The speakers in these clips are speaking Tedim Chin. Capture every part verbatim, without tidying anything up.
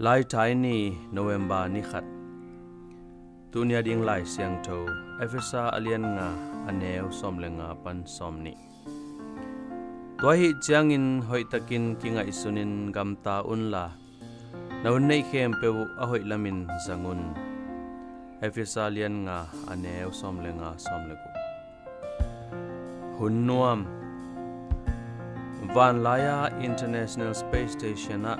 Laithai ni, November ni khat. Tuni a ding Lai Siangtho, Efesa a lian nga, a neu sawm le nga pan sawm nih. Tua ahih ciangin hoihtakin kingaihsunin gamta unla, na hun neih khempeuh a hoih lamin zang un. Efesa lian nga, a neu sawm le nga, sawm le guk. Hun nuam. Vanlai-a International Space Station ah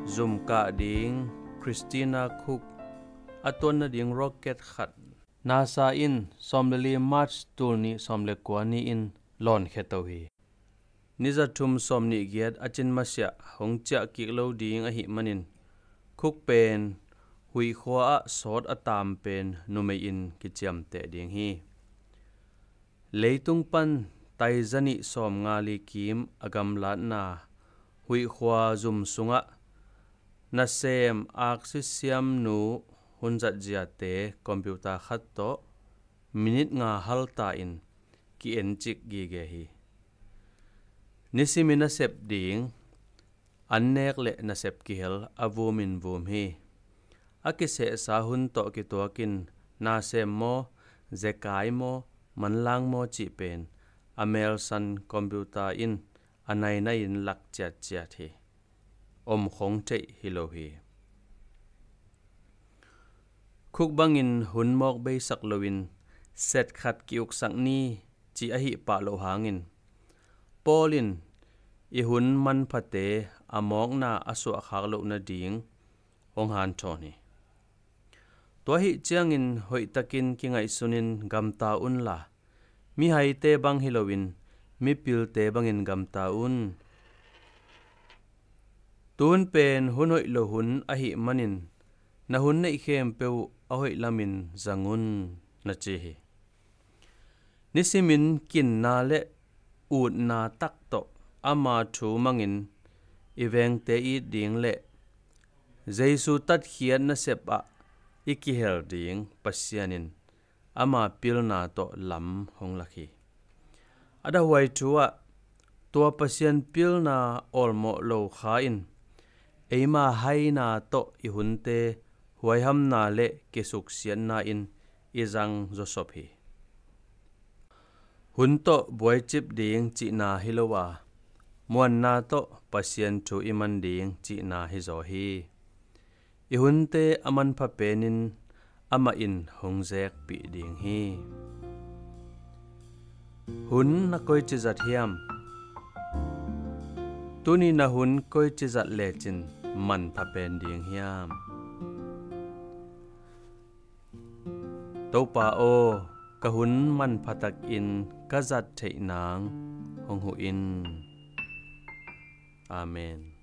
zumkah ding Christina Koch a tuan nading rocket khat NASA in sawm le li March tul nih sawm le kua ni-in lawnkhia to hi. Ni za thum sawm nih giat a cin masiah hong ciah kik lo ding ahih manin, Koch pen huih khua ah sawt a taam pen numei in kiciamteh ding hi. Leitung pan tai za nih sawm nga li kim a gamlatna huih khua zum sungah nasem aksi siamnu hun zatziate computer khat tawh minit nga halta in ki-encik gige hi. Nisimin a sep ding annek le nasep kihel a vumin vum hi. A kisehsa hun tawh kituakin nasem maw, zekai maw, manlang maw cih pen a melsan computer in a nainai-in lak ciatciat hi. Om khong theih hi lo hi. Koch bangin hun mawk beisak loin set khat ki-uksak ni ci ahih pah loh hangin, Paul in i hun manphate a mawkna a suahkhak loh nading hong hanthawn hi. Tua ahih ciangin hoihtakin kingaihsunin gamta unla, mihaite bang hi loin mipilte bangin gamta un. Tun pen hun hoih lo hun ahih manin na hun neih khempeuh a hoih lamin zang un, na ci hi. Nisimin kinna le utna tak tawh ama thu mangin i vengte it ding le Jesu tatkhiat nasep ah i kihel ding Pasian in ama pilna tawh lam hong lak hi. A dahuai thu ah tua Pasian pilna awlmawh lo kha in eima haina tawh i hunte huaihamna le kisuksiatna in i zang zawsop hi. Hun tawh buaicip ding cihna hi lo a, muanna tawh Pasian thu i man ding cihna hi zaw hi. I hunte a manpha penin amah in hong zekpih ding hi. Hun na koici zat hiam? Tuni na hun koici zat lecin manpha pen ding hiam? Topa aw, ka hun manpha takin ka zat theih nang hong huh in. Amen.